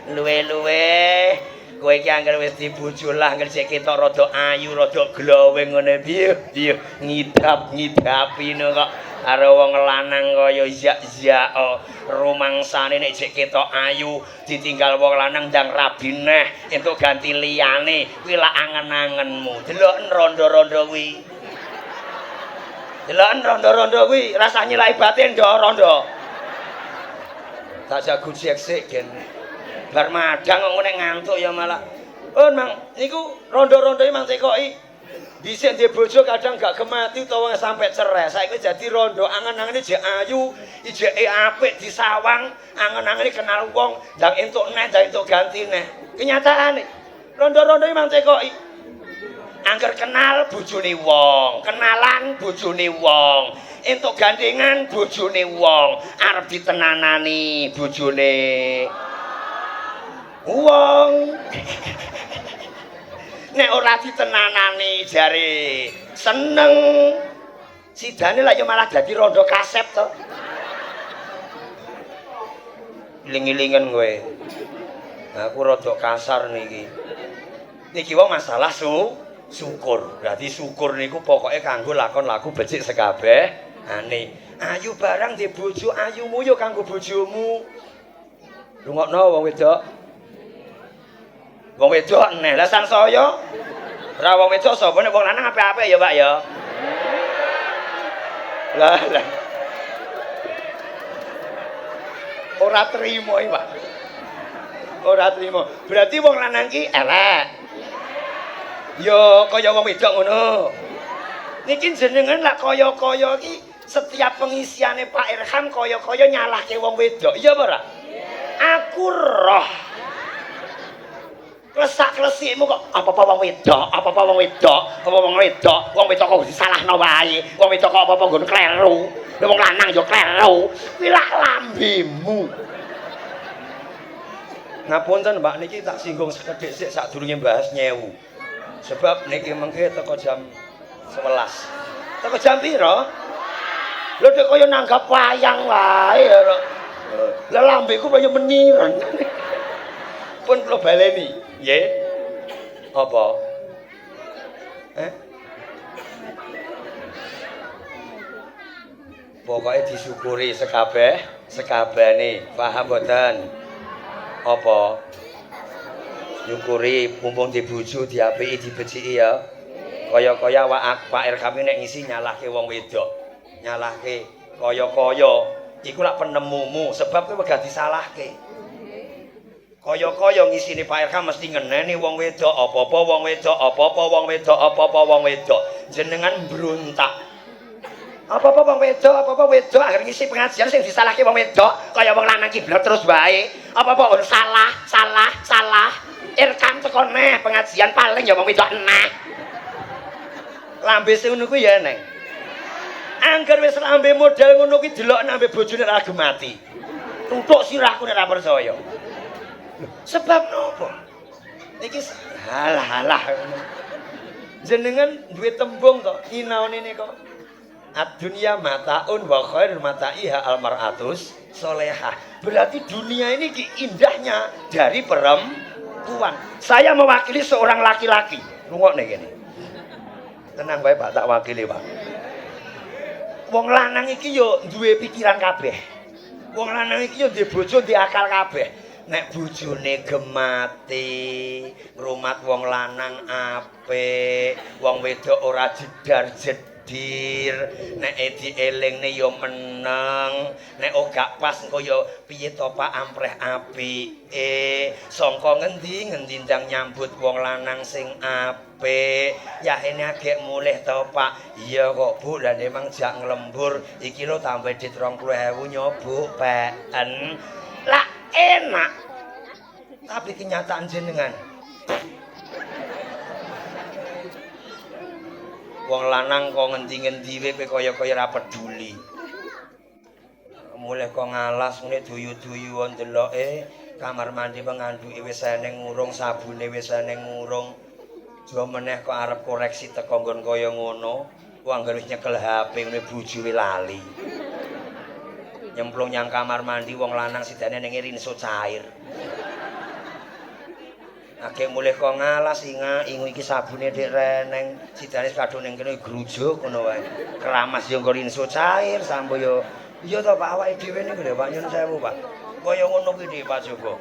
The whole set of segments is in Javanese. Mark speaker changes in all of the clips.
Speaker 1: Luwe-luwe kowe iki angger wis dibojo lah angger sik ketok rada ayu, rada glowing ngene piye piye ngidap-ngidapi ngono kok karo wong lanang kaya zak-zak rumangsane nek sik ketok ayu ditinggal wong lanang ndang rabi neh entuk ganti liyane kuwi lak angen-angenmu. Deloken rondo-rondo kuwi. Deloken rondo-rondo kuwi rasah nyilai batin ndo rondo. Tak jago sik gen. Bar madang kok nek ngantuk ya malah. Oh mang niku rondo-rondo iki mang tekoki. Dhisik ndek bojo kadang gak gemati utawa sampe cerai. Saiki jadi rondo angen-angene jek ayu, ijeke apik disawang, angen-angene kenal wong, ndang entuk neh, ndang entuk ganti neh. Kenyataane rondo-rondo iki mang tekoki. Angger kenal bojone wong, kenalan bojone wong, entuk gandengan bojone wong, arep ditenanani bojone wong. Nek ora ditenanani jare seneng. Sidane lah ya malah dadi rondo kasep to. Iling-ilingen kowe. Aku rada kasar niki. Niki wong masalah syukur. Berarti syukur niku pokoke kanggo lakon laku becik sekabehane. Ayu barang di bojo ayumu ya kanggo bojomu. Rungokno wong wedok. Wong wedok neh lah sangsaya. Ora wong wedok sapa nek wong lanang apik-apik ya, Pak ya. Lah lah. Ora trimo iki, Pak. Ora trimo. Berarti wong lanang ki elek. Ya kaya wong wedok ngono. Niki jenengan lak kaya-kaya iki setiap pengisiane Pak Irham kaya-kaya nyalahke wong wedok. Iya apa ora? Aku roh. Klesak-klesikmu kok apa-apa wong wedok, apa-apa wong wedok, apa wong wedok, wong wedok kok disalahno wae, wong wedok kok apa-apa nggon kleru, wong lanang ya kleru, kuwi lak lambemu. Ngapunten Mbak niki tak singgung sekedhik sik sadurunge bahas nyewu. Sebab niki mengke teko jam 11. Teko jam pira? Lho dek kaya nanggap wayang wae ya. Lah lambeku kaya meniren. Pun kula baleni. Nggih. Apa? Eh? Pokoke disyukuri sekabeh, sekabehane. Paham mboten? Apa? Nyukuri mumpung dibojo diapiki dibeciki ya. Kaya-kaya awak Pak Irham nek ngisi nyalahke wong wedok. Nyalahke kaya-kaya iku lak penemumu sebab kowe wegah disalahke. Kaya-kaya ngisine Pak Irham mesti ngeneni wong wedok, apa-apa wong wedok, apa-apa wong wedok, apa-apa wong wedok. Jenengan mbrontak. Apa-apa wong wedok, apa-apa wedok, akhir ngisi pengajian sing disalahke wong wedok, kaya wong lanang kiblat terus wae. Apa-apa salah, salah, salah. Irham teko neh pengajian paling ya wong wedok neh. Lambe sing ngono kuwi ya eneng. Angger wis lambe model ngono kuwi delok nambe bojone ra gemati. Tutuk sirahku nek ra percaya. Sebab nopo? Niki halah-halah. Jenengan duwe tembung to, inaone nika. Ad-dunya mataun wa khairul mata'iha al-mar'atus solehah. Berarti dunia ini indahnya dari perempuan. Saya mewakili seorang laki-laki. Rungokne kene. Tenang wae Pak, tak wakili Pak. Wong lanang iki yo duwe pikiran kabeh. Wong lanang iki yo duwe bojo, duwe akal kabeh. Nek bojone gemati, ngrumat wong lanang apik, wong wedok ora jedar-jedir, nek dielingne ya meneng, nek gak pas engko ya piye to Pak ampreh apike, sangka ngendi ngendi ndang nyambut wong lanang sing apik, yahene agek mulih to Pak, iya kok Bu, lah emang jak nglembur, iki lho tambah dit 20.000 nyobu peken. Lah enak. Tapi kenyataan jenengan wong lanang kok ngendi-ngendi kowe kaya-kaya ora peduli. Mulih kok ngalas ngene duyu-duyuan deloke kamar mandi penganduke wis eneng urung, sabune wis eneng urung. Aja meneh kok arep koreksi teko nggon kaya ngono, wong anggere wis nyekel HP ngene bojowe lali. Nyemplung nyang kamar mandi wong lanang sidane ning rinso cair. Agek mulih kok ngalas inga ingu iki sabune dik reneng, sidane kadung ning kene grujuk ngono wae. Keramas yo nggo rinso cair sambo yo. Iya to Pak, awake dhewe niku lho Pak, nyuwun sewu Pak. Kaya ngono kuwi Dik Pak Joko.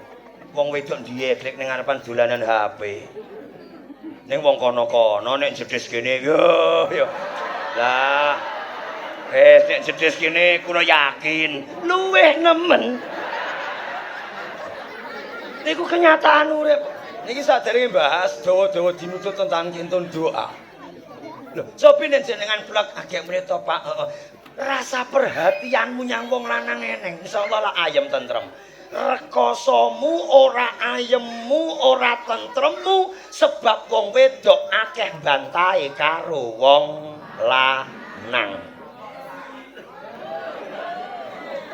Speaker 1: Wong wedok ndiyeklik ning ngarepan dolanan HP. Ning wong kono-kono nek jedhes kene yo yo. Lah nek jedhes kene kula yakin luweh nemen. Niku kenyataan urip. Niki saderenge bahas dawa-dawa dinutut tentang kintun doa. Lho, cobi nek jenengan plek agek mrene to Pak, heeh. Rasa perhatianmu nyang wong lanang eneng, insyaallah lah ayem tentrem. Rekosomu ora ayemmu, ora tentremmu sebab wong wedok akeh bantahe karo wong lanang.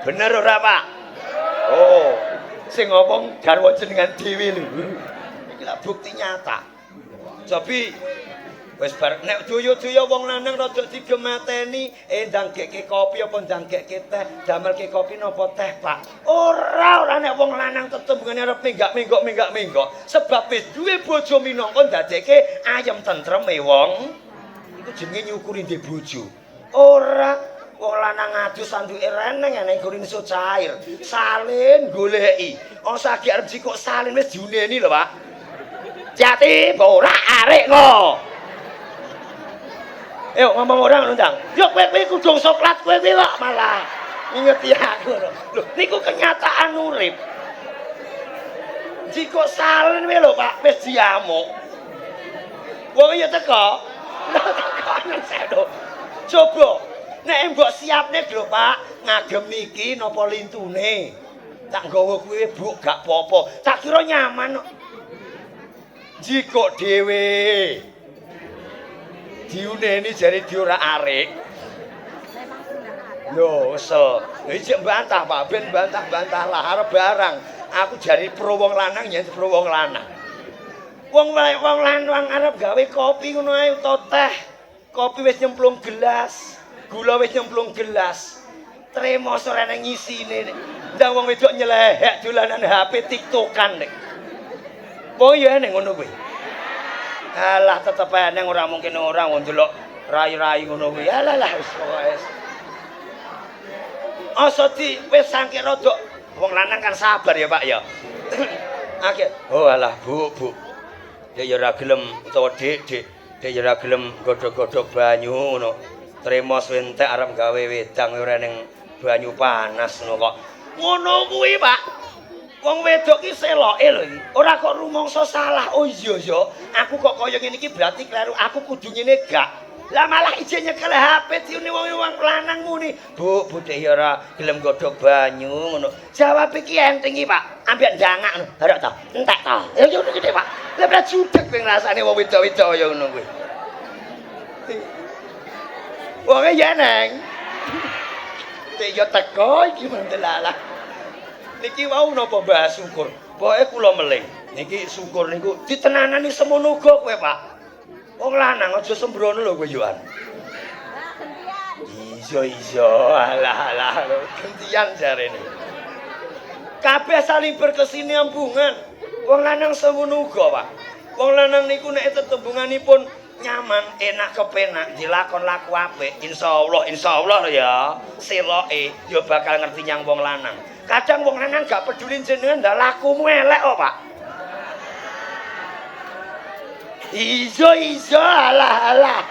Speaker 1: Bener ora Pak? Oh, sing ngomong garwa jenengan dhewe lho. Iki lak bukti nyata. Cobi wis bar nek duyo-duyo wong lanang rada digemateni, ndang gekke kopi apa ndang gekke teh, damelke kopi napa teh, Pak. Ora nek wong lanang tetembungane arep minggak-minggok minggak-minggok, sebab wis duwe bojo minangka ndadekke ayem tentreme wong. Iku jenenge nyukuri ndek bojo. Ora wong lanang adus sanduke reneng eneng rinso cair, salin goleki. Asa ge arep jikuk salin wis diuneni lho, Pak. Jati ora arek ngo. Ayo ngomong orang ngono, Ndang. Yo kowe kuwi kudung soklat kowe kuwi kok malah ngingeti aku lho. Lho niku kenyataan urip. Jikuk salin wae lho, Pak, wis diamuk. Wong ya teko. Lho teko nang sedo. Coba nek mbok siapne lho, Pak, ngagem niki napa lintune. Tak nggawa kuwi Bu gak apa-apa. Tak kira nyaman kok. Jikuk dhewe. Diuneni jare diorak-arik. Lho, kesel. Lha iki bantah, Pak, ben bantah-bantah lah arep barang. Aku jare pro wong lanang yen pro wong lanang. Wong lanang arep gawe kopi ngono ae utawa teh. Kopi wis nyemplung gelas, gula wis nyemplung gelas. Tremos ora nang ngisine. Ndang wong wedok nyelehek dolanan HP TikTokan nek. Wong ya eneng ngono kuwi. Alah tetep eneng ora mungkin ora wong ndelok rai-rai ngono kuwi. Alah lah wis pokoke wis. Asa di wis sangke rada wong lanang kan sabar ya Pak ya. Akeh. Oh alah Bu, Bu. Dek ya ora gelem utawa Dik, Dik. Dek ya ora gelem godhog-godhog banyu ngono. Tremos entek arep gawe wedang ora ning banyu panas ngono kok. Ngono kuwi, Pak. Wong wedok ki seloke lho iki. Ora kok rumangsa salah. Oh iya ya, aku kok kaya ngene iki berarti kleru. Aku kudu ngene gak. Lah malah ijek nyekel HP diune wong lanang muni. Bu, budhe ya ora gelem godhog banyu ngono. Jawab iki enteng iki, Pak. Ambek ndangak ngono. Barok ta? Entek ta? Ya ngono iki, Pak. Lah ora judeg kowe ngrasane wong wedok-wedok kaya ngono kuwi. Wonge ya neng. Tek ya teko iki mendelalah. Niki wau napa bahas syukur. Pokoke kula meling. Niki syukur niku ditenanani semono uga kowe, Pak. Wong lanang aja sembrono lho kowe yo an. Iya iya, alah alah gentian jarene. Kabeh saling berkesinambungan. Wong lanang semono uga, Pak. Wong lanang niku nek tetembunganipun nyaman, enak kepenak, dilakon laku apik, insyaallah lho ya, seloke ya bakal ngerti nyang wong lanang. Kadang wong lanang gak peduli jenengan ndak lakumu elek kok, Pak. Iya iya, alah alah.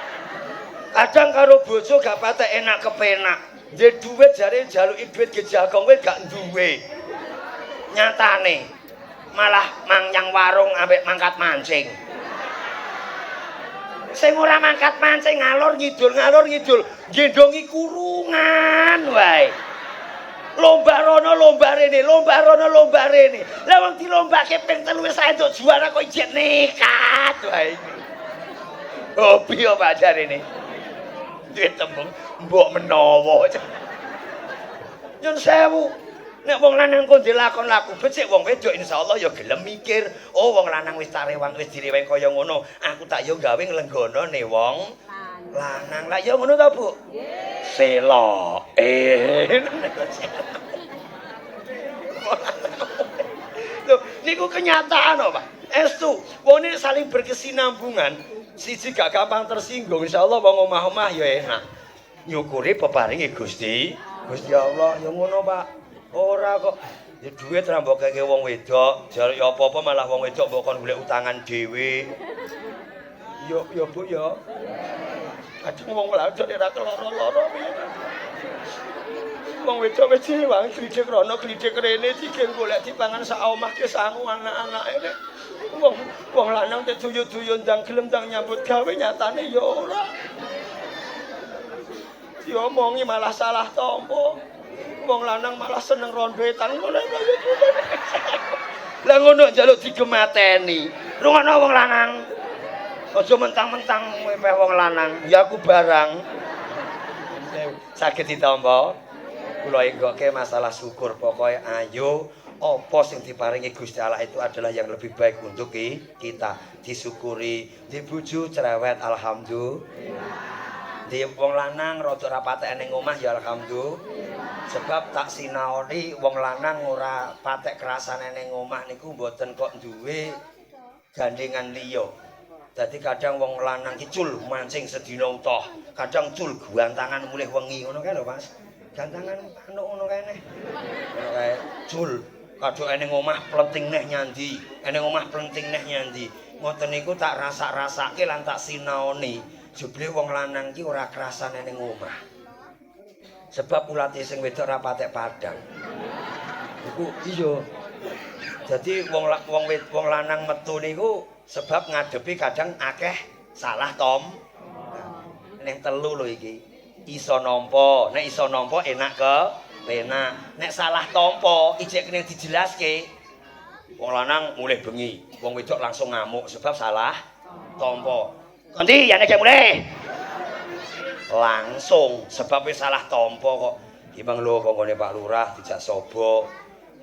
Speaker 1: Kadang karo bojo gak patek enak kepenak. Ndek dhuwit jare njaluki dhuwit ge jagong kowe gak duwe. Nyatane malah mangyang warung ambek mangkat mancing. Sing ora mangkat mancing ngalor ngidul, gendongi kurungan wae. Lomba rono lomba rene, lomba rono lomba rene. Lah wong dilombake ping 3 wis entuk juara kok ijek nekat wae. Hobi apa jarene? Duwe tembung mbok menawa. Nyun sewu. Nek wong lanang kok dilakon laku becik, wong wedok insyaallah ya gelem mikir, oh wong lanang wis tak rewang wis direweng kaya ngono, aku tak yo gawe nglenggonone wong lanang. Lah ya ngono ta, Bu? Nggih. Seloke. Lho, niku kenyataan kok, Pak. Estu, wong ini saling berkesinambungan. Siji gak gampang tersinggung, insyaallah wong omah-omah ya enak. Nyukuri peparinge Gusti, Gusti Allah ya ngono, Pak. Ora kok ya duit ra mbok keke wong wedok, jaluk ya apa-apa malah wong wedok mbok kon golek utangan dhewe. Yo yo Bu yo. Kadang wong wedok ora keloro-loro piye. Wong wedok wis diwang glidhik rono glidhik rene dige golek dipangan sak omah ke sangu anak-anake nek wong wong lanang tek duyu-duyu ndang gelem ndang nyambut gawe nyatane ya ora. Diomongi malah salah tampa. Wong lanang malah seneng rondo etan ngono. Lah ngono njaluk digemateni. Rungokno wong lanang. Aja mentang-mentang mepeh wong lanang. Ya aku barang. Saged ditampa. Kula enggoke masalah syukur, pokoke ayo apa sing diparingi Gusti Allah itu adalah yang lebih baik untuk kita. Disyukuri. Di bojo cerewet alhamdulillah. Di wong lanang rada ra patek ning omah ya alhamdulillah. Sebab tak sinaoni wong lanang ora patek krasane ning omah niku mboten kok duwe gandengan liya. Dadi kadang wong lanang ki cul mancing sedina utuh, kadang cul gantangan mulih wengi ngono kae lho, Mas. Gantangan manuk ngono kae neh. Ngono kae cul kadung ning omah plenting neh nyandi, ning omah plenting neh nyandi. Ngoten niku tak rasak-rasake lan tak sinaoni. Jebule wong lanang ki ora krasane ning omah. Sebab ulate sing wedok ora patek padhang. Iku iya. Dadi wong wong wong lanang metu niku sebab ngadepi kadang akeh salah tom. Ning telu lho iki. Iso nampa, nek iso nampa enak ke penak. Nek salah tampa ijek kene dijelaske. Wong lanang mulih bengi, wong wedok langsung ngamuk sebab salah tampa. Kondi yane gek mulih. Langsung sebab wis salah tampa kok. Iki mang lho konggone Pak Lurah dijak sobo.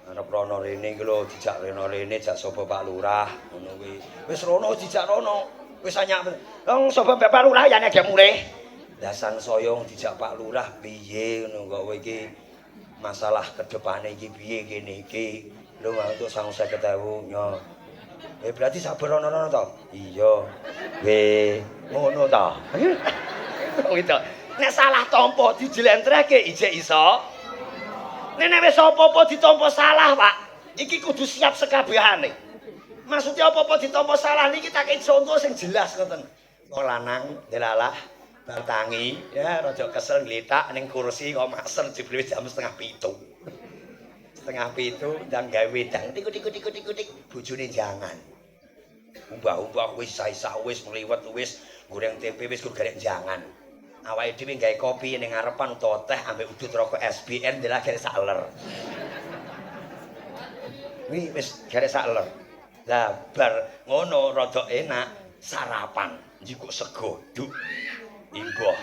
Speaker 1: Arep rono rene iki lho dijak rono rene jak sobo Pak Lurah ngono kuwi. Wis rono dijak rono. Wis anyak. Wong sobo Pak Lurah yane gek mulih. Lah sangsaya dijak Pak Lurah piye ngono kok kowe iki masalah kedepane iki piye kene iki. Lho untuk sangu 50.000 nyo. Berarti sabar rono-rono to? Iya. Weh, ngono to. Wong itu. Nek salah tampa dijlentrehke ijek iso. Nek nek wis apa-apa ditampa salah, Pak. Iki kudu siap sekabehane. Maksudnya apa-apa ditampa salah niki tak kei contoh sing jelas ngoten. Wong lanang delalah bar tangi ya rada kesel ngletak ning kursi kok makser jebule jam 6:30. 6:30 ndang gawe wedang tiku tiku tiku tiku tik bojone jangan. Umbah-umbah wis saisah wis mliwet wis goreng tempe wis gur garek jangan. Awake dhewe gawe kopi ning ngarepan utawa teh ambek udut rokok SBN ndelah garek saler. Wi wis garek saler. Lah bar ngono rada enak sarapan njikuk sego duk. Imboh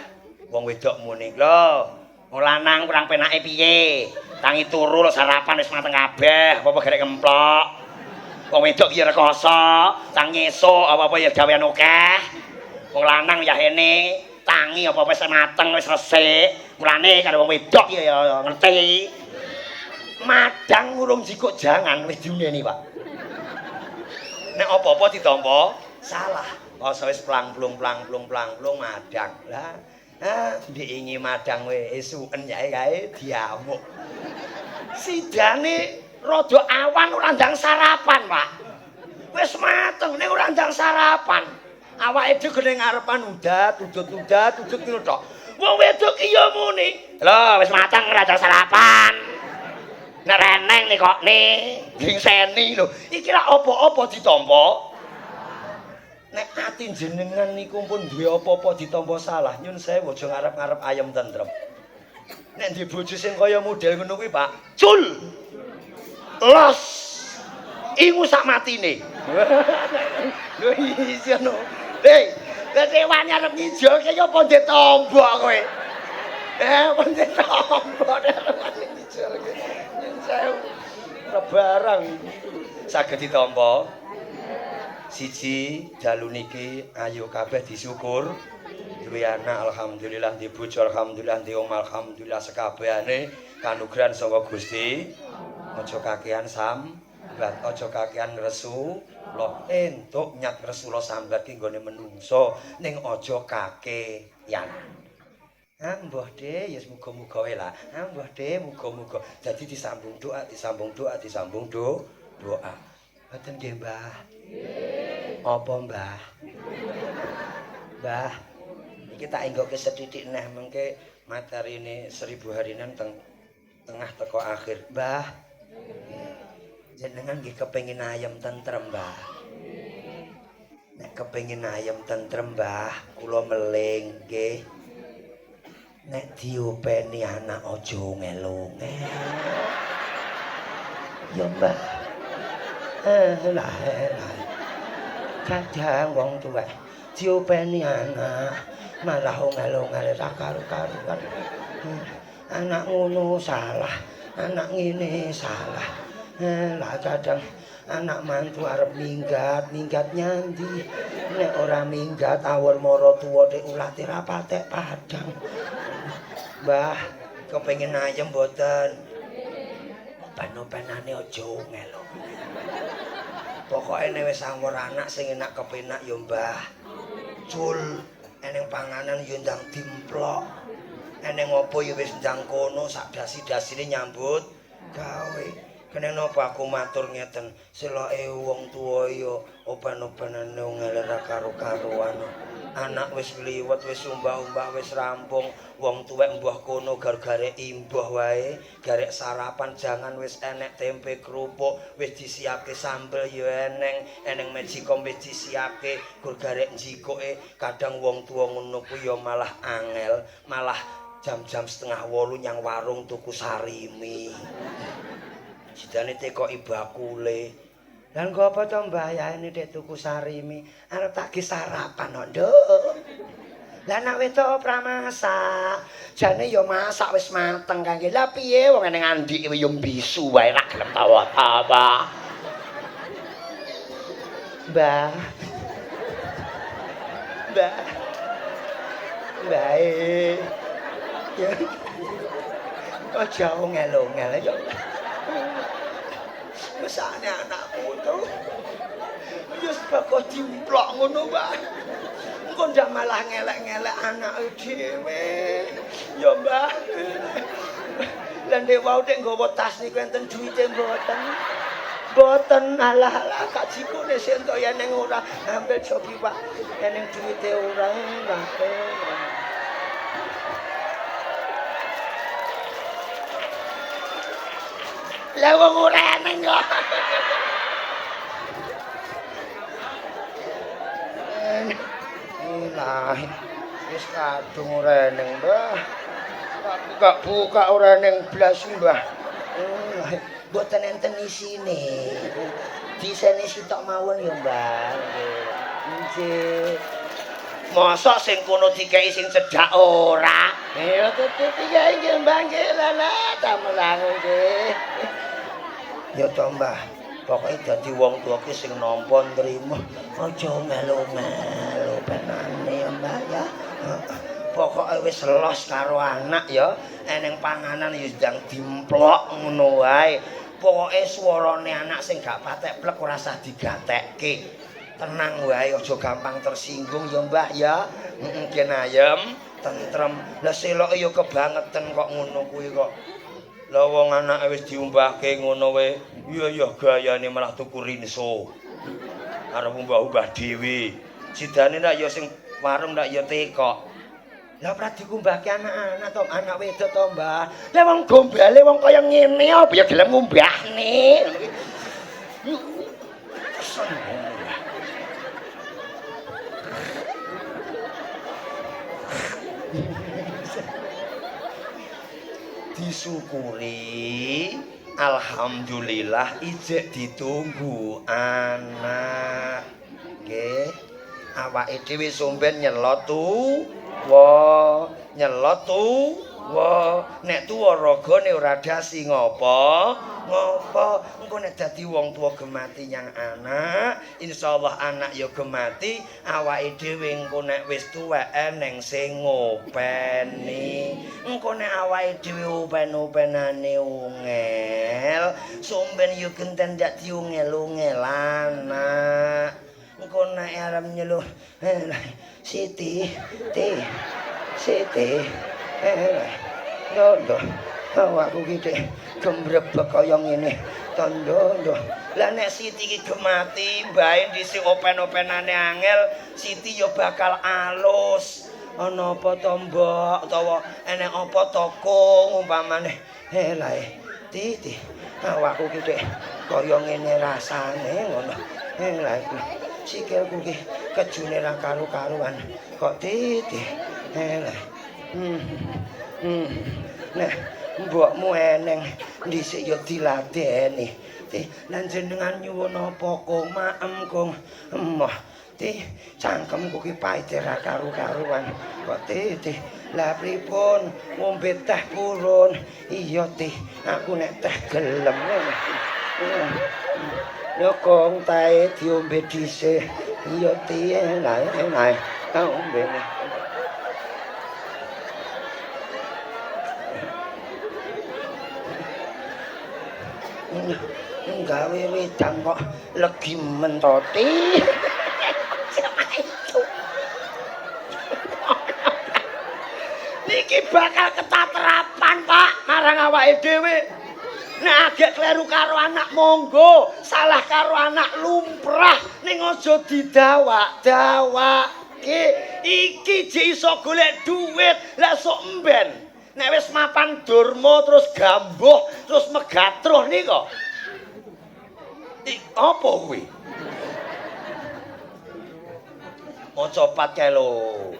Speaker 1: wong wedok muni, "Lho, wong lanang kurang penake piye? Tangi turu lho sarapan wis mateng kabeh, apa-apa garek kemplok. Wong wedok ki ya rekoso, tangi esuk apa-apa ya gawean akeh. Wong lanang ya hene, tangi apa-apa wis mateng wis resik. Mulane karo wong wedok ki ya ngerti." Madang urung jikuk jangan wis diuneni, Pak. Nek apa-apa ditampa salah. Masa wis plang-plung plang-plung plang-plung madang. Lah, ah diingi madang we esuken yae kae diamuk. Sidane rada awan ora ndang sarapan, Pak. Wis mateng ning ora ndang sarapan. Awake dhewe gene ngarepan udat, udut udat, udut ngono tok. Wong wedok ki ya muni. Lho, wis mateng ora ndang sarapan. Nek reneng nih kok nih, gringseni lho. Iki lak apa-apa ditampa. Nek ati jenengan niku pun duwe apa-apa ditampa salah, nyun sewu aja ngarep-ngarep ayem tentrem. Nek ndek bojo sing kaya model ngono kuwi, Pak, cul. Los. Ingu sak matine. Lho iya no. Hei, lah wani arep ngijolke ya apa ndek tombok kowe? Apa ndek tombok arep wani ngijolke. Nyun sewu. Rebarang. Saged ditampa. Siji dalu niki ayo kabeh disyukur. Duwe anak alhamdulillah, duwe bojo alhamdulillah, duwe omah alhamdulillah, sekabehane kanugrahan saka Gusti. Aja kakean sam. Sambat aja kakean ngresu. Entuk nyat ngresula sambat ki nggone menungso ning aja kakean. Mbah De, ya muga-muga wae lah. Mbah De, muga-muga. Dadi disambung doa, disambung doa, disambung doa. Mboten nggih, Mbah? Nggih. Apa, Mbah? Mbah, iki tak enggoke sethithik neh mengke materine 1000 harinan teng tengah teko akhir. Mbah, jenengan nggih kepengin ayem tentrem, Mbah? Nek kepengin ayem tentrem, Mbah, kula meling nggih. Nek diopeni anak aja ngel-ngel. Ya, Mbah. Lah, lah. Kadang wong tuwek diopeni anak malah ngel-ngel ra karu-karuan. Anak ngono salah, anak ngene salah. Lah kadang anak mantu arep minggat, minggat nyandi. Nek ora minggat awur mara tuwa tek ulate ra patek padang. Mbah, kepengin ayem mboten? Open-openane aja ngelo. Pokoke nek wis awur anak sing enak kepenak ya, Mbah. Cul, eneng panganan ya ndang dimplok. Eneng apa ya wis ndang kono sak dasi-dasine nyambut gawe. Kene napa aku matur ngeten, seloke wong tuwa ya open-openane ngeler karo-karuan. Anak wis liwet, wis umbah-umbah, wis rampung, wong tuwek mbah kono gar-gare imbuh wae, garek sarapan jangan wis enek tempe kerupuk, wis disiapke sambel ya eneng, eneng magicom wis disiapke, gur garek njikoke. Kadang wong tuwa ngono kuwi ya malah angel, malah jam-jam 7:30 nyang warung tuku sarimi. Sidane tekoki bakule. Lah nggo apa to Mbah yaene tek tuku sarimi? Arep tak ge sarapan kok, Nduk. Lah anak wedok ora masak. Jane ya masak wis mateng kangge. Lah piye wong eneng andike ya mbisu wae ra gelem tawa-tawa. Mbah. Mbah. Mbah. Ya. Aja ngel-ngel ya. Mesane anakku to. Ya sebab kok dimplok ngono, Mbah. Engko ndak malah ngelek-ngelek anake dhewe. Ya, Mbah. Lah nek wau nek nggawa tas niku enten duwite mboten? Mboten. Alah alah kak jikune sik entuk ya ning ora. Ambil joki, Pak. Eneng duwite ora, Mbah. Lah wong ora eneng kok. Lah wis kadung ora eneng, Mbah. Tak buka-buka ora eneng blas, Mbah. Mboten enten isine. Disene sitok mawon ya, Mbah. Nggih. Mosok sing kono dikeki sing cedhak ora? Ya tetep dikeki nggih, Mbah nggih. Lah damelan nggih. Ya to, Mbah. Pokoke dadi wong tuwa ki sing nampa nrimo, aja melu-melu penane ya, Mbah ya. Pokoke wis los karo anak ya, eneng panganan ya ndang dimplok ngono wae. Pokoke swarane anak sing gak patek plek ora usah digatekke. Tenang wae, aja gampang tersinggung ya, Mbah ya. Heeh, gen ayem, tentrem. Lah seloke ya kebangetan kok ngono kuwi kok. Lah wong anake wis diumbahke ngono wae. Iya iya gayane malah tuku rinso. Arep umbah-umbah dhewe. Sidane ndak ya sing warung ndak ya tekok. Lah ora dikumbahke anak-anak to, anak wedok to, Mbah. Lah wong gombale wong kaya ngene apa ya gelem ngumbahne. Disyukuri, alhamdulillah ijek ditunggu anak. Nggih, awake dhewe somben nyelot tuwa, nyelot tuwa. Nek tuwa ragane ora dasi ngapa? Ngopo? Engko nek dadi wong tuwa gemati nyang anak, insyaallah anak ya gemati, awake dhewe engko nek wis tuwek eneng sing ngopeni. Engko nek awake dhewe open-openane ungel, somben ya genten ndak diungel-ungel anak. Engko nek arep nyeluk Siti, Ti, Siti, ndo, awakku ki gembrebek kaya ngene. Tondo, ndo. Lah nek Siti ki gemati, mbae dhisik open-openane angel, Siti ya bakal alus. Ana apa to, Mbok? Utawa enek apa to, Kung, umpamane. Lae, Ti, Ti. Awakku ki kaya ngene rasane ngono. Lae, sikilku ki kejune ra karu-karuan. Kok Ti, Ti. Lae. Nek mbokmu eneng dhisik ya diladeni. Ti, lan jenengan nyuwun apa, Kung? Maem, Kung. Emoh. Ti, cangkemku ki paite ra karu-karuan. Kok Ti, Ti. Lah pripun? Ngombe teh purun. Iya, Ti. Aku nek teh gelem. Lho, Kung, tae diombe dhisik. Iya, Ti. Lah, enak. Ombe. Gawe wedang kok legi mentoti. Niki bakal ketaterapan, Pak, marang awake dhewe. Nek agek kleru karo anak monggo, salah karo anak lumrah, ning aja didawak-dawake. Iki jek iso golek duit, lah sok emben. Nek wis mapan durma terus gambuh, terus megatruh nika. Apa kuwi? Maca pat kae lho.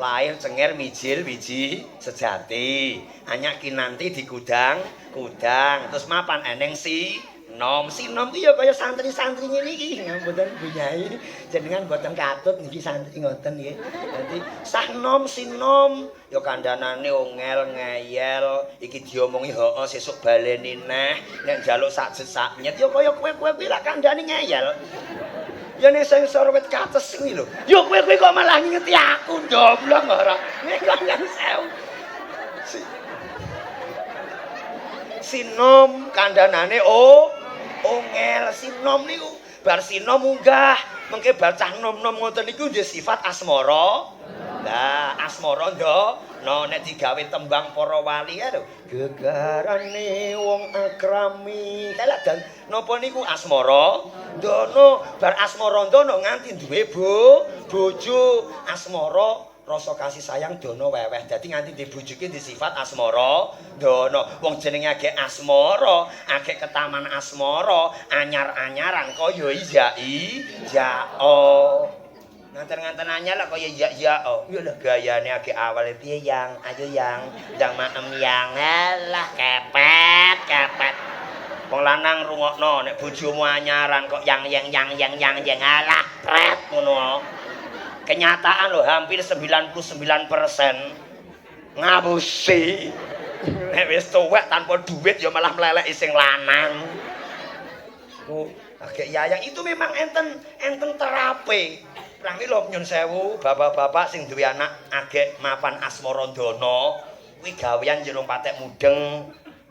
Speaker 1: Lahir cenger mijil wiji sejati. Anyak kinanti di gudang, gudang. Terus mapan eneng si nom. Si nom ki ya kaya santri-santri ngene iki. Mboten Bu Nyai, jenengan mboten katut niki santri ngoten nggih. Dadi sah nom si nom ya kandhanane ongel ngeyel, iki diomongi heeh sesuk baleni neh, nek njaluk sak jet sak nyet ya kaya kowe-kowe kuwi lak kandhane ngeyel. Ya nek sing sorwet kates kuwi lho. Ya kowe kuwi kok malah ngingeti aku ndomblong ora. Nek kok nyang sewu. Sinom kandhanane ongel sinom niku bar sinom munggah mengke bar cah nom-nom ngoten niku nggih sifat asmara. Lah asmara ndo nek digawe tembang para wali ya lho gegarane wong akrami. Kae lak dan napa niku asmara ndono bar asmara ndono nganti duwe bojo asmara rasa kasih sayang dono weweh. Dadi nganti dibujuki di sifat asmara dono. Wong jenenge agek asmara, agek ketaman asmara, anyar-anyaran kaya iya iya o. Nganten-nganten anyar lah kaya iya iya o. Ya lah gayane agek awal piye yang, ayo yang, ndang maem yang. Alah kepet, kepet. Wong lanang rungokno nek bojomu anyaran kok yang yang yang yang yang yang alah pret ngono. Kenyataan loh hampir 99% ngapusi. Nek wis tuwek tanpa duit ya malah mleleki sing lanang. Oh, agek yayang itu memang enten enten terape. Pramila nyun sewu, bapak-bapak sing duwe anak agek mapan asmara ndana, kuwi gawean yo rong patek mudeng.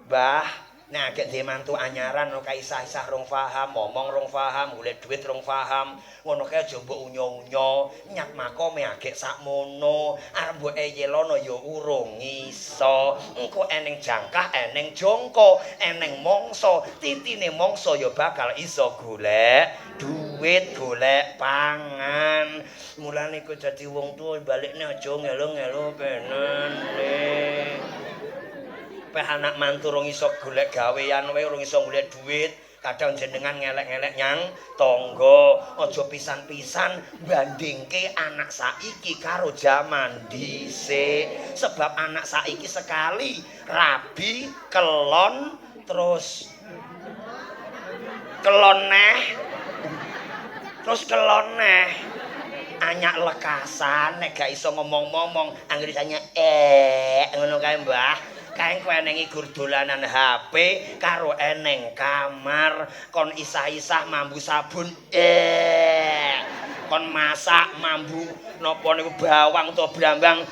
Speaker 1: Mbah, nek agek duwe mantu anyaran ora isah-isah rong paham, momong rong paham, golek duit rong paham, ngono kae aja mbok unyo-unyo, nyat makome agek sakmono, arep mbok eyelono ya urung iso. Engko eneng jangkah, eneng jongko, eneng mangsa, titine mangsa ya bakal iso golek duit, golek pangan. Mulane kok dadi wong tuwa balikne aja ngelo-ngelo penene. Peh anak mantu rong iso golek gawean wae rong iso golek duit, kadang jenengan ngelek-ngelek nyang tangga. Aja pisan-pisan bandingke anak saiki karo jaman dhisik. Sebab anak saiki sekali rabi kelon terus kelon neh terus kelon neh. Anyak lekasan nek gak iso ngomong-ngomong anggere isane ngono kae Mbah. Kae engko enengi gur dolanan HP karo eneng kamar, kon isah-isah mambu sabun. Kon masak mambu napa niku bawang utawa brambang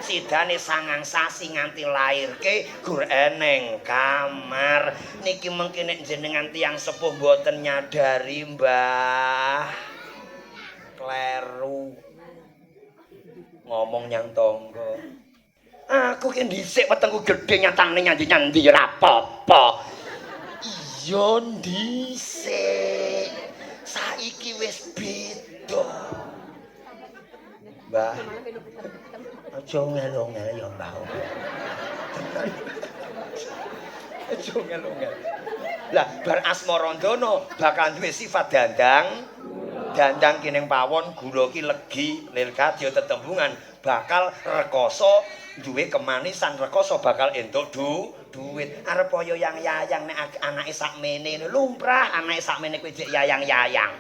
Speaker 1: sidane 9 sasi nganti lairke gur eneng kamar. Niki mengki nek jenengan tiyang sepuh mboten nyadari, Mbah. Kleru. Ngomong nyang tangga. Aku ki dhisik wetengku gedhe nyatane nyandi-nyandi ya ora apa-apa. Iya dhisik. Saiki wis beda. Mbah. Aja ngel-ngel ya, Mbah. Aja ngel-ngel. Lah bar Asmarandana bakal duwe sifat dandang. Dandang ki ning pawon gula ki legi, lir kadya tetembungan bakal rekoso duwe kemanisan, rekoso bakal entuk duit. Arep kaya yang yayang nek anake sakmene lumrah, anake sakmene kuwi jek yayang-yayang.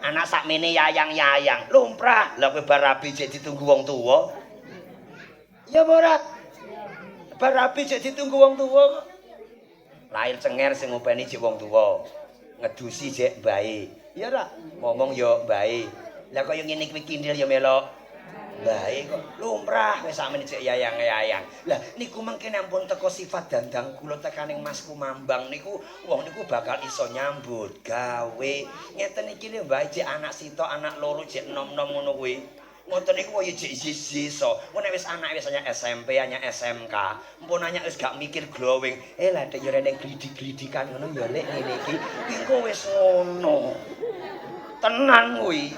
Speaker 1: Anak sakmene yayang-yayang lumrah. Lah kowe bar rabi jek ditunggu wong tuwa. Ya apa ora? Bar rabi jek ditunggu wong tuwa kok. Lahir cenger sing ngopeni jek wong tuwa. Ngedusi jek bae. Ya ora? Ngomong ya bae. Lah kaya ngene kuwi kindil ya melok bae kok. Lumrah wis sakmene jek yayang-yayang. Lah niku mengke ampun teko sifat dandang kula tekaning Mas Kumambang niku wong niku bakal iso nyambut gawe. Ngeten iki lho Mbah, jek anak sitok, anak loro jek enom-enom ngono kuwi. Ngoten niku kaya jek iso. Engko nek wis anake wis anyar SMP, anyar SMK, mpun anyar wis gak mikir glowing. Lah dek yo rene glidik-glidikan ngono ya lek ngene iki. Engko wis ngono. Tenan kuwi.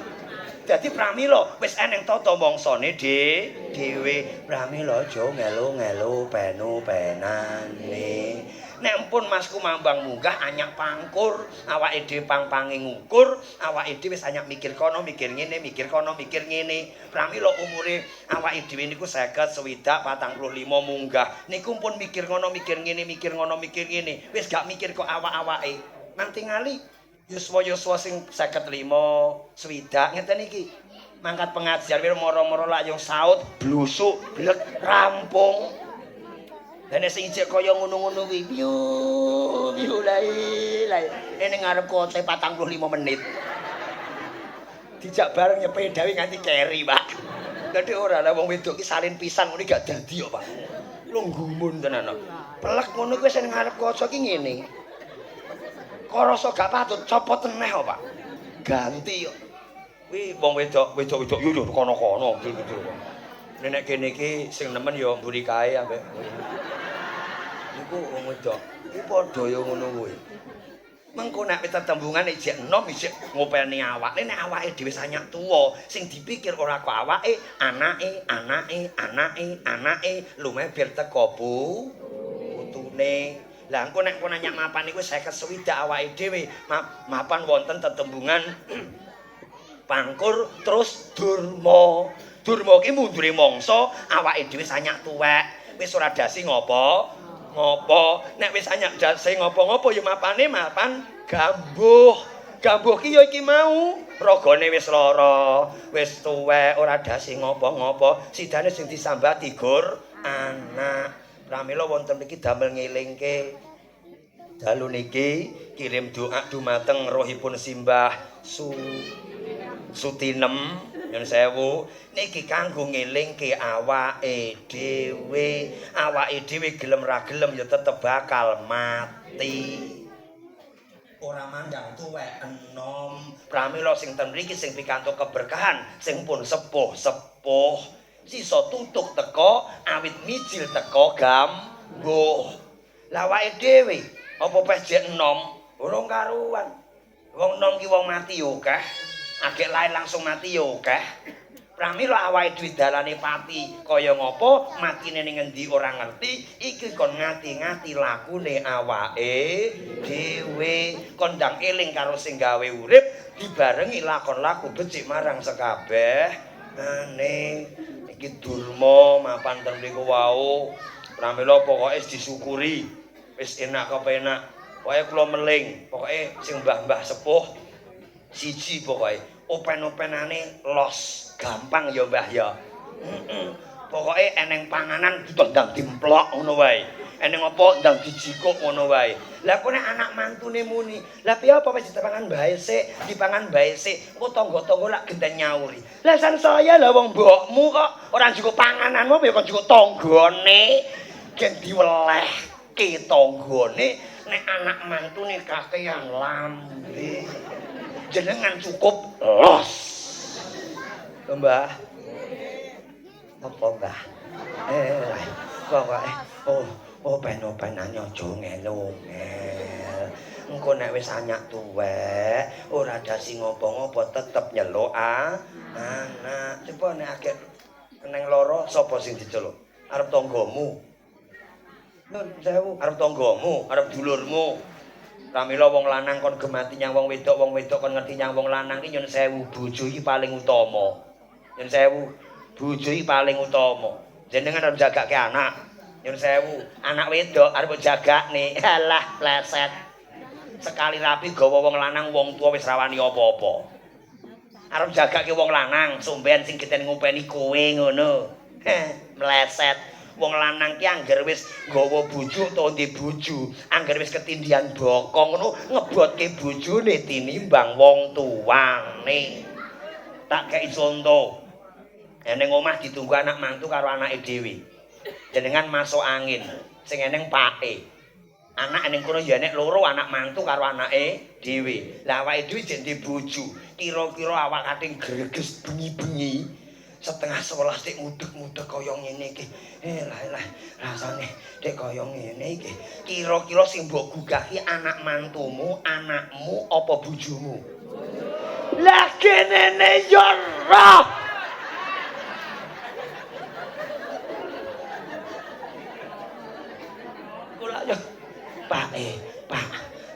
Speaker 1: Dadi pramila wis eneng tata mangsane dhewe. Pramila aja ngelu-ngelu penu-penane. Nek empun Mas Kumambang munggah anyak pangkur, awake dhewe pang-pange ngukur, awake dhewe wis anyak mikir kono, mikir ngene, mikir kono, mikir ngene. Pramila umure awake dhewe niku 50, 60, 45 munggah. Niku pun mikir ngono, mikir ngene, mikir ngono, mikir ngene. Wis gak mikir kok awak-awake. Nang tingali yuswa-yuswa sing 55, 60 ngeten iki. Mangkat pengajian wir moro-moro lak yung saut, blusuk, blek, rampung. Lah nek sing ijek kaya ngono-ngono kuwi, piyu, piyu lae, lae. Ning ngarep kote 45 menit. Dijak bareng nyepedawi nganti keri, Pak. Dadi ora lah wong wedok ki salin pisan ngono gak dadi kok, Pak. Lu gumun tenan kok. Pelek ngono kuwi sing ngarep kaca ki ngene. Kok rasa gak patut copot neh kok, Pak. Ganti kok. Kuwi wong wedok, wedok-wedok yo yo kono-kono gitu. Nek kene iki sing nemen yo mburi kae ambek niku wong wedok. Kuwi padha yo ngono kuwi. Mengko nek tetembungan ijek enom ijek ngopeni awak. Nek awake dhewe sanyak tuwa, sing dipikir ora kok awake, anake, anake, anake, anake, lumeber teko putune. Lah engko nek kon nanya mapan niku 50 swidak awake dhewe, mapan wonten tetembungan pangkur terus durma. Durma ki mundure mangsa, awake dhewe sanyak tuwek. Wis ora dasi ngopo? Ngopo? Nek wis anyak dasi ngopo-ngopo ya mapane mapan gambuh. Gambuh ki ya iki mau, ragane wis lara, wis tuwek, ora dasi ngopo-ngopo, sidane sing disambati gur anak. Pramila wonten mriki damel ngelingke dalu niki kirim doa dumateng rohipun Simbah Sutinem nyun sewu niki kanggo ngelingke awake dhewe. Awake dhewe gelem ra gelem ya tetep bakal mati. Ora mandang tuwek enom. Pramila sing ten mriki sing pikantuk keberkahan sing pun sepuh-sepuh sisa tutuk teko awit mijil teko gambuh. Lah awake dhewe apa peh jek enom urung karuan. Wong enom ki wong mati yo akeh. Agek lair langsung mati yo akeh. Pramila awake dhewe dalane pati kaya ngopo, matine ning ngendi ora ngerti, iki kon ngati-ngati lakune awake dhewe. Kondang eling karo sing gawe urip dibarengi lakon laku becik marang sekabeh ane. Iki durma mapan ten mriku wau. Pramila pokoke disyukuri. Wis enak kepenak. Pokoke kula meling, pokoke sing mbah-mbah sepuh siji pokoke open-openane los, gampang ya Mbah ya. Pokoke eneng panganan ditendang dimplok ngono wae. Eneng apa ndang dijikuk ngono wae. Lah kok nek anak mantune muni, lah piye apa wis dipangan bae sik, dipangan bae sik, engko tangga-tangga lak genten nyauri. Lah sansaya lah wong mbokmu kok ora njukuk pangananmu ya kok njukuk tanggane. Gen diwelehke tanggane nek anak mantune kakean lambe. Jenengan cukup los. Lho Mbah. Apa Mbah? Pokoke oh open-openane aja ngel-ngel. Engko nek wis anyak tuwek, ora ada sing ngopo-ngopo tetep nyeluk anak. Coba nek agek neng loro sapa sing diceluk? Arep tanggamu. Nun sewu, arep tanggamu, arep dulurmu. Pramila wong lanang kon gemati nyang wong wedok kon ngerti nyang wong lanang ki nyun sewu, bojo iki paling utama. Nyun sewu, bojo iki paling utama. Jenengan arep jagake anak. Nyun sewu, anak wedok arep jagakne. Alah, pleset. Sekali rapi gawa wong lanang, wong tua wis rawani apa-apa. Arep jagake wong lanang, sumben sing geten ngopeni kowe ngono. Heh, mleset. Wong lanang ki angger wis nggawa bojo utawa ndek bojo, angger wis ketindihan bokong ngono ngebotke bojone tinimbang wong tuane. Tak kei conto. Eneng omah ditunggu anak mantu karo anake dhewe. Jenengan masuk angin, sing eneng pake. Anak eneng kono ya enek loro, anak mantu karo anake dhewe. Lah awake dhewe jek ndek bojo, kira-kira awak kating greges bengi-bengi 10:30 dik mudhek-mudhek kaya ngene iki. Lah rasane dik kaya ngene iki. Kira-kira sing mbok gugah ki anak mantumu, anakmu apa bojomu? Lah kenene yo roh. Kula yo Pak Pak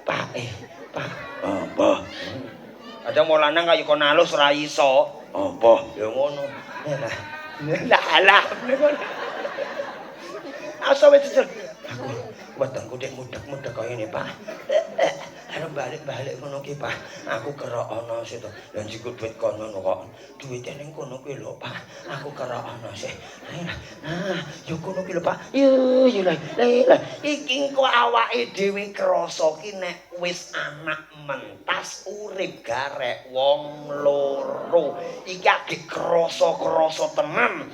Speaker 1: Pak. Apa? Kadang wong lanang kaya kon alus ora iso. Apa? Ya ngono. Lah lah ngono. Asa wis aku wetengku dik mudhek-mudhek kaya ngene, Pak. Arep balik-balik ngono ki, Pak. Aku kerok ana situ. Lah njikuk duit kono kok. Duwite ning kono kuwi lho, Pak. Aku kerok ana sih. Nah, yo kono ki lho, Pak. Yo yo lah. Lah iki engko awake dhewe krasa ki nek wis anak mentas urip garek wong loro. Iki agek krasa-krasa tenan.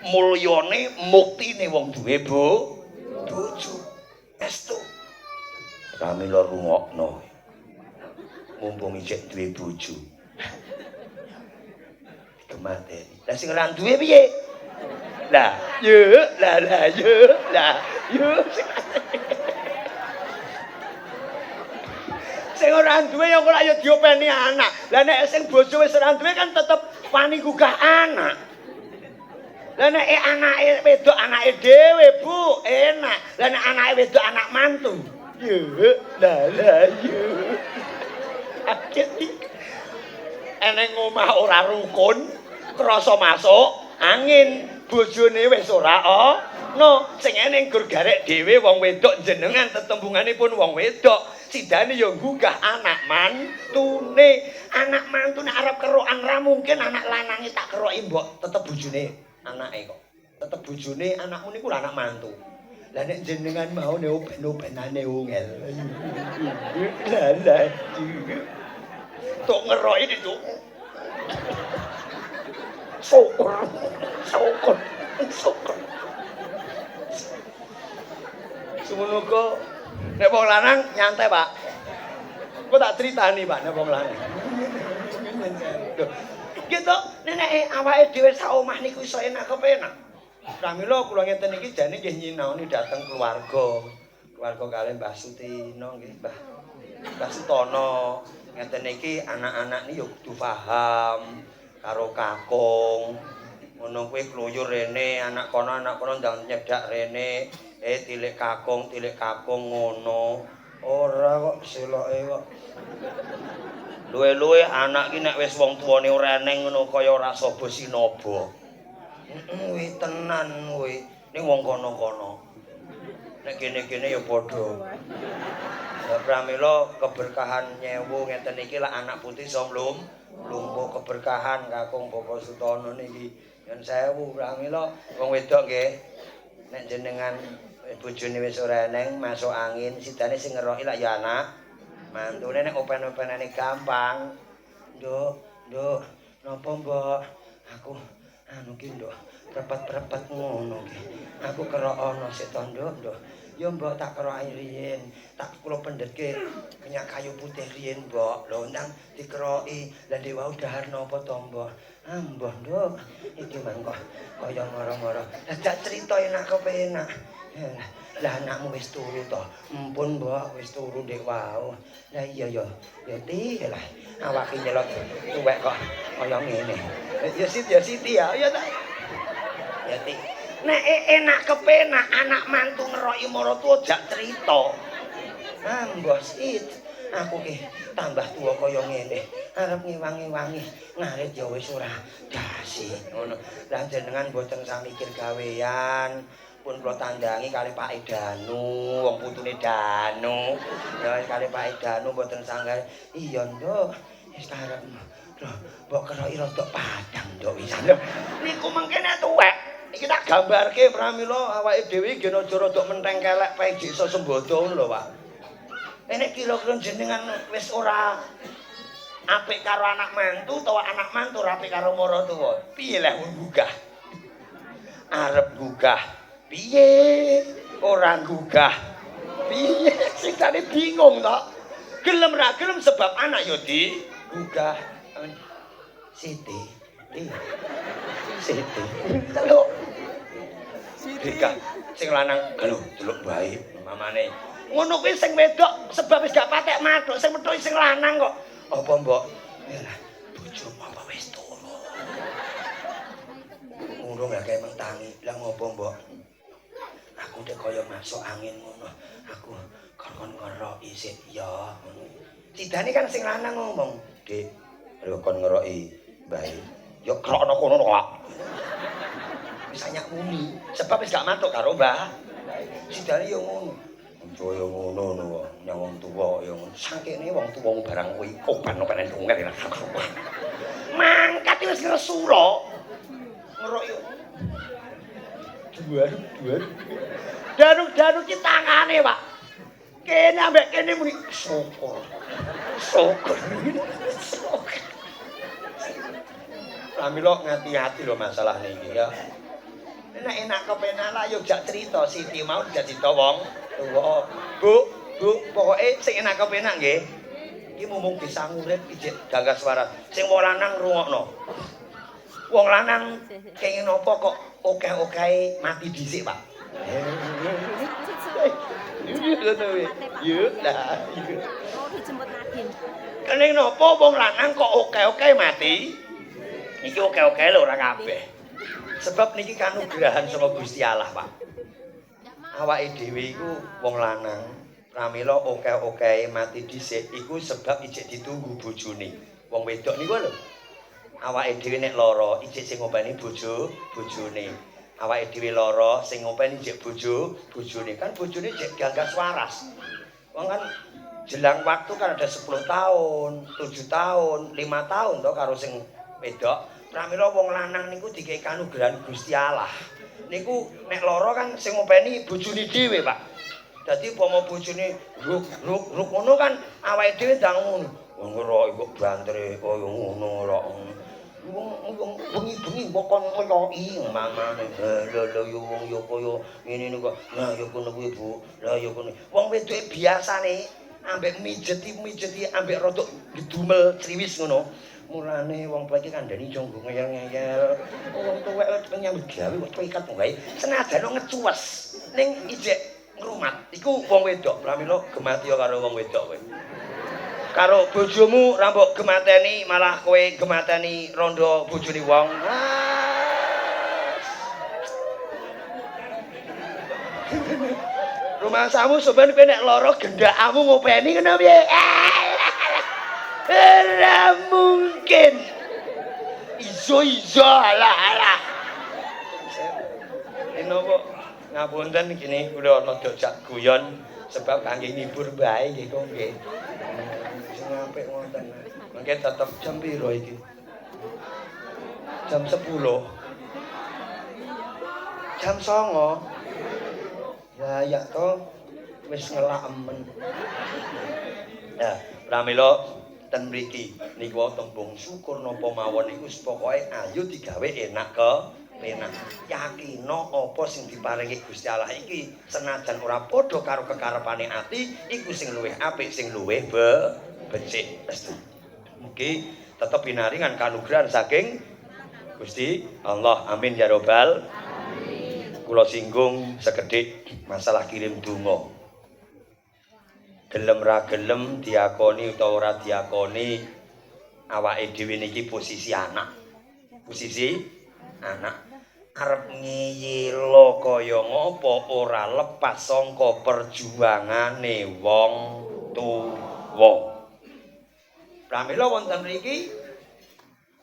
Speaker 1: Mulyane muktine wong duwe bojo. Estu. Pramila rungokno. Mumpung ijek duwe bojo. Digemateni. Lah sing ora duwe piye? Lah, yo, lah lah yo, lah yo. Sing ora duwe ya ora ya diopeni anak. Lah nek sing bojo wis ora duwe kan tetep wani gugah anak. Lah nek anake wedok anake dhewe, Bu, enak. Lah nek anake wedok anak mantu. Yo, lah lah yo. Akeh eneng omah ora rukun, krasa masuk angin, bojone wis ora ana. Sing eneng gur garek dhewe wong wedok jenengan tetembunganipun wong wedok. Sidane ya nggugah anak mantune. Anak mantune arep kerokan ra mungkin anak lanange tak keroki mbok, tetep bojone anake kok. Tetep bojone anakmu niku lho anak mantu. Lah nek jenengan mau ne open-openane ungel. Lah lah. Tok ngeroki itu. Syukur. Syukur. Syukur. Semono kok nek wong lanang nyantai, Pak. Kok tak critani, Pak, nek wong lanang. Gitu, nek awake dhewe sak omah niku iso enak kepenak. Pramila kula ngeten iki jane nggih nyinaoni dhateng keluarga. Keluarga kalih Mbah Sutino nggih, Mbah. Mbah Sutono. Ngeten iki anak-anak niki ya kudu paham karo kakung. Ngono kuwi kluyur rene, anak kono ndang nyedak rene. Tilik kakung ngono. Ora kok seloke kok. Luwe-luwe anak ki nek wis wong tuane ora eneng ngono kaya ora saba sinaba. Kuwi tenan kuwi. Ning wong kono-kono. Nek kene-kene ya padha. Ya pramila keberkahan nyewu ngeten iki lak anak putih iso mlumpuh keberkahan kakung Bapak Sutono niki. Nyun sewu pramila wong wedok nggih. Nek jenengan bojone wis ora eneng masuk angin sidane sing ngeroki lak ya anak mantune nek open-openane gampang. Nduk, nduk, napa mbok? Aku anu ki nduk, prepet-prepet ngono ki. Aku kerok ana sik to nduk, nduk. Ya mbok tak keroki riyin, tak kula pendhetke minyak kayu putih riyin mbok. Lho ndang dikeroki. Lah ndek wau dahar napa to mbok? Ah mbah nduk, iki mangko kaya ngoro-ngoro. Lah jak crita enak kepenak. Lah anakmu wis turu to? Empun mbok, wis turu ndek wau. Lah iya ya, ya ti lah. Awake nyelot tuwek kok kaya ngene. Ya Siti, ya Siti ya, ya ta. Ya ti. Nek enak kepenak anak mantu ngeroki maratuwa jak crita. Ah mbah Sit, aku ki tambah tuwa kaya ngene. Arep ngewangi-wangi ngarit ya wis ora dasi ngono. Lah jenengan mboten sah mikir gawean. Pun kula tandangi kali Pak Danu, wong putune Danu. Ya wis kali Pak Danu mboten sanggar. Iya, Nduk. Wis karepmu. Lho, mbok keroki rada padang, Nduk wisan. Niku mengke nek tuwek, iki tak gambarke pramila awake dhewe nggih aja rada menteng kelek pae iso sembodo ngono lho, Pak. Nek kira-kira jenengan wis ora apik karo anak mantu utawa anak mantu ora apik karo maratuwa, piye leh nggugah? Arep nggugah piye? Ora nggugah piye? Sing tadi bingung to. Gelem ra gelem sebab anak ya digugah. Siti, Siti. Teluk.
Speaker 2: Siti.
Speaker 1: Sing lanang gelo delok bae mamane. Ngono kuwi sing wedok sebab wis gak patek mathuk, sing methuki sing lanang kok. Apa mbok? Lah bojomu apa wis turu? Urung lha kae mentangi. Lah ngopo mbok? Aku nek kaya masuk angin ngono. Aku kon ngeroki sik ya ngono. Sidane kan sing lanang ngomong, "Dik, lho kon ngeroki bae." Ya krokno kono kok. Wis anyak muni, sebab wis gak matuk karo Mbah. Sidane ya ngono. Kanca ya ngono no, nyang wong tuwa ya ngono. Sangkene wong tuwa barang kuwi open-openan tunggal. Mangkat wis ngresula. Ngeroki. Duar-duar. Daruk-daruk ki tangane, Pak. Kene ambek kene muni syukur. Syukur. Syukur. Pramila ngati-ati lho masalah niki ya. Nek enak kepenak lah yo jak cerita Siti mau jak cerita wong tuwa. Bu, Bu, pokoke sing enak kepenak nggih. Iki mumpung bisa ngurip iki gagas waras. Sing wong lanang rungokno. Wong lanang kenging napa kok okeh-okehe mati dhisik, Pak. Yuk, lah.
Speaker 3: Oh, dijemput Nadine.
Speaker 1: Kenging napa wong lanang kok okeh-okehe mati? Iki oke-oke lho ora kabeh. Sebab niki kanugrahan saka Gusti Allah, Pak. Awake dhewe iku wong lanang, pramila oke-okehe mati dhisik iku sebab ijik ditunggu bojone. Wong wedok niku lho. Awake dhewe nek lara, ijik sing ngopeni bojone. Awake dhewe lara, sing ngopeni ijik bojone. Kan bojone ijik gagas waras. Wong kan jelang waktu kan ada 10 tahun, 7 tahun, 5 tahun to karo sing wedok. Pramila wong lanang niku dikei kanugrahan Gusti Allah. Niku nek lara kan sing ngopeni bojone dhewe, Pak. Dadi upama bojone ruk-ruk ngono kan awake dhewe ndang ngono. Wong ngeroki kok bantere kaya ngono kok. Wong bengi-bengi mbok kon ngeloki mamane. Lha lha yo wong yo kaya ngene niku kok. Lah yo kono kuwi, Bu. Lah yo kono. Wong wedoke biasane ambek mijeti-mijeti ambek rodok gedumel criwis ngono. Mulane wong tuwa iki kandhani aja nggo ngeyel-ngeyel. Wong tuwek nyambut gawe kok ikat wae. Senajan ngecuwes ning ijek ngrumat. Iku wong wedok. Pramila gemati karo wong wedok kowe. Karo bojomu ra mbok gemateni malah kowe gemateni rondo bojone wong. Rumangsamu sampeyan kowe nek lara gendakamu ngopeni ngono piye? Ora mungkin. Iso-iso alah-alah. Ini kok ngapunten gini kula rada jak guyon. Sebab kangge ngibur bae nggih kok nggih. Sing apik wonten. Mangke tetep jam piro iki? Jam 10. Jam 09. Ya ya to wis ngelak emen. Nah, pramila ten mriki niku wau tembung syukur napa mawon niku pokoke ayo digawe enak ke penak. Yakino apa sing diparingi Gusti Allah iki senajan ora padha karo kekarepane ati, iku sing luwih apik, sing luwih becik. Mugi tetep pinaringan kanugrahan saking Gusti Allah. Amin ya robbal alamin. Kula singgung sekedhik masalah kirim donga. Gelem ra gelem diakoni utawa ora diakoni, awake dhewe niki posisi anak. Posisi anak. Arep ngeyelo kaya ngopo ora lepas saka perjuangane wong tuwa. Pramila wonten mriki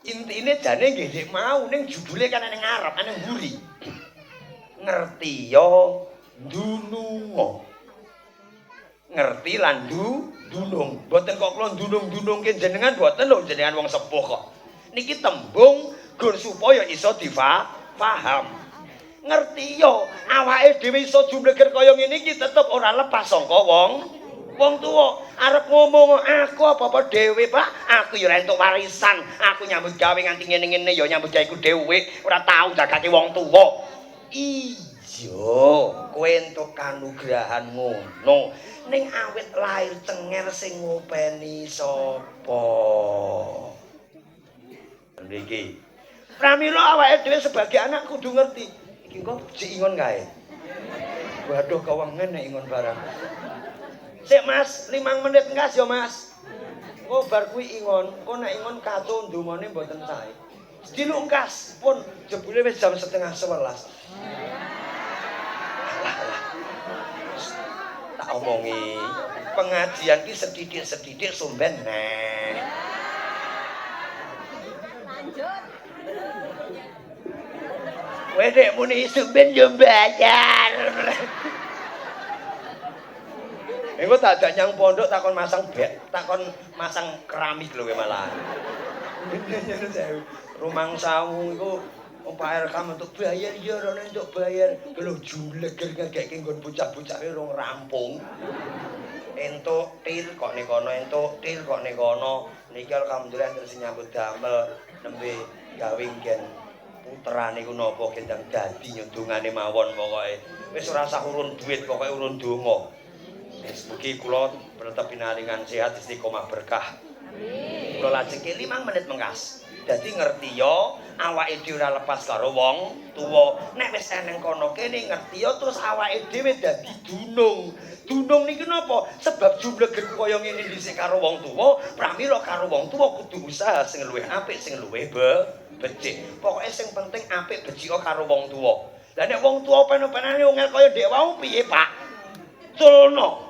Speaker 1: intine jane nggih dik mau ning judule kan ning ngarep, ning mburi. Ngerti ya ndununga. Ngerti lan dunung. Mboten kok kula ndunung-ndunungke jenengan mboten lho, jenengan wong sepuh kok. Niki tembung gur supaya iso difaham. Ngerti yo awake dhewe iso jumleger kaya ngene iki tetep ora lepas saka wong tuwa. Arep ngomong aku apa-apa dhewe, Pak. Aku ya ora entuk warisan. Aku nyambut gawe nganti ngene-ngene ya nyambut gaweku dhewe, ora tau jagake wong tuwa. Iya, kowe entuk kanugrahan ngono. Ning awit lahir cenger sing ngopeni sapa? Niki. Pramila awake dhewe sebagai anak kudu ngerti. Iki kok jek ingon kae. Waduh kewengen nek ingon barang. Sik Mas, 5 menit engkas ya Mas. Oh bar kuwi ingon, kok nek ingon kaco ndongane mboten sae. Diluk engkas pun jebule wis jam 10:30. Alah alah. Tak omongi, pengajian ki sedidik-sedidik sumben neh.
Speaker 3: Lanjut.
Speaker 1: Kowe nek muni sumben yo bayar. Engko tak ajak nyang pondok takon masang bek, takon masang keramik lho kowe malah. Rumangsamu iku Pak RK untuk bayar ya ora untuk bayar. Lho jumleger ngekeke nggon bocah-bocahe urung rampung. Entuk tir kok ning kono, entuk tir kok ning kono. Niki alhamdulillah terus nyambut damel nembe gawe nggen puterane iku napa gendang dadi nyundungane mawon pokoke. Wis ora usah urun duit, pokoke urun donga. Wis mugi kula tetep pinaringan sehat istiqomah berkah. Amin. Kula lajengke 5 menit mengkas. Dadi ngerti ya awake dhewe ora lepas karo wong tuwa. Nek wis eneng kono kene ngerti ya terus awake dhewe dadi dunung. Dunung niki napa? Sebab jumleger kaya ngene dhisik karo wong tuwa, pramila karo wong tuwa kudu usaha sing luwih apik, sing luwih becik. Pokoke sing penting apik becika karo wong tuwa. Lah nek wong tuwa pen-penane ngel kaya ndek wau piye, Pak? Culno.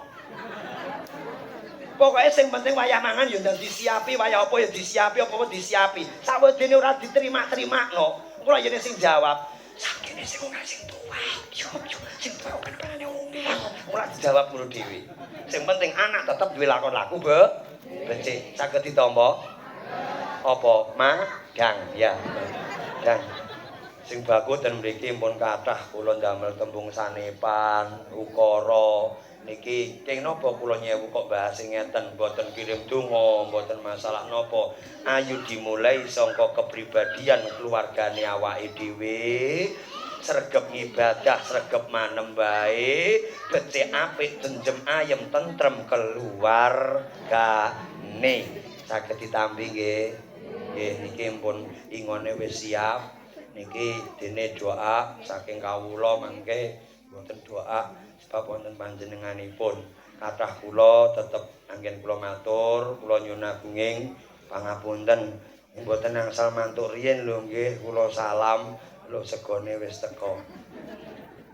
Speaker 1: Pokoke sing penting wayah mangan ya ndang disiapi, wayah apa ya disiapi, apa-apa disiapi. Sakwedene ora diterima-terimakno. Kula yene sing jawab, sakene sing ora sing tuwa. Yo yo sing tuwa pen-penane ngel. Ora dijawab ngono dhewe. Sing penting anak tetep duwe lakon laku becik. Saged ditampa? Apa? Madang ya. Dang. Sing baku ten mriki pun kathah kula ndamel tembung sanepan, ukara. Niki keng napa kula nyewu kok bahas ngeten, mboten kirim donga, mboten masalah napa. Ayo dimulai saka kepribadian keluargane awake dhewe. Sregep ngibadah, sregep manem bae, becik apik, tenjem ayem, tentrem keluargane. Saged ditampi nggih. Nggih niki pun ingone wis siap. Niki dene doa saking kawula mangke mboten doa sebab wonten panjenenganipun. Kathah kula tetep anggen kula matur, kula nyuwun agunging pangapunten. Mboten angsal mantuk riyin lho nggih, kula salam lho segone wis teka.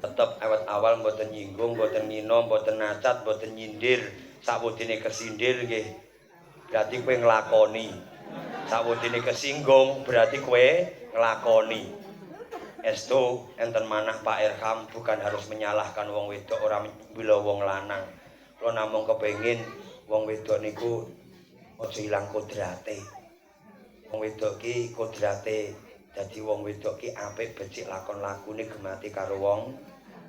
Speaker 1: Tetep awet awal mboten nyinggung, mboten ngina, mboten nacat, mboten nyindir. Sakwedene kesindir nggih berarti kowe nglakoni. Sakwedene kesinggung berarti kowe nglakoni. Estu enten manah Pak Irham bukan harus menyalahkan wong wedok ora mbela wong lanang. Kula namung kepengin wong wedok niku aja ilang kodrate. Wong wedok ki kodrate dadi wong wedok ki apik becik lakon lakune gemati karo wong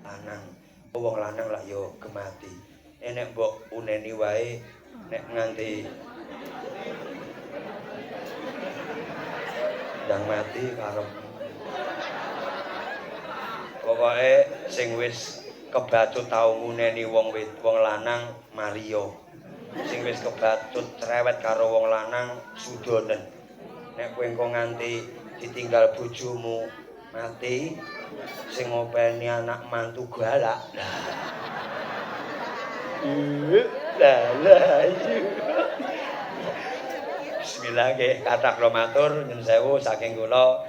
Speaker 1: lanang. Wong lanang lak yo gemati. Nek mbok uneni wae nek nganti ndang mati karep. Pokoke sing wis kebacut tau nguneni wong wong lanang Mario. Sing wis kebacut cerewet karo wong lanang sudonen. Nek kowe engko nganti ditinggal bojomu mati, sing ngopeni anak mantu galak. Lah lah. Bismillah nggih, kathah kula matur nyuwun sewu saking kula.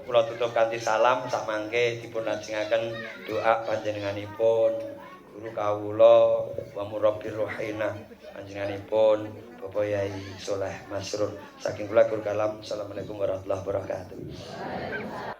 Speaker 1: Kula tutup kanthi salam samangke dipun lajengaken doa panjenenganipun guru kawula wa murabbir ruhina panjenenganipun Bapak Yai Soleh Masrur. Saking kula guru kalam. Assalamualaikum warahmatullahi wabarakatuh.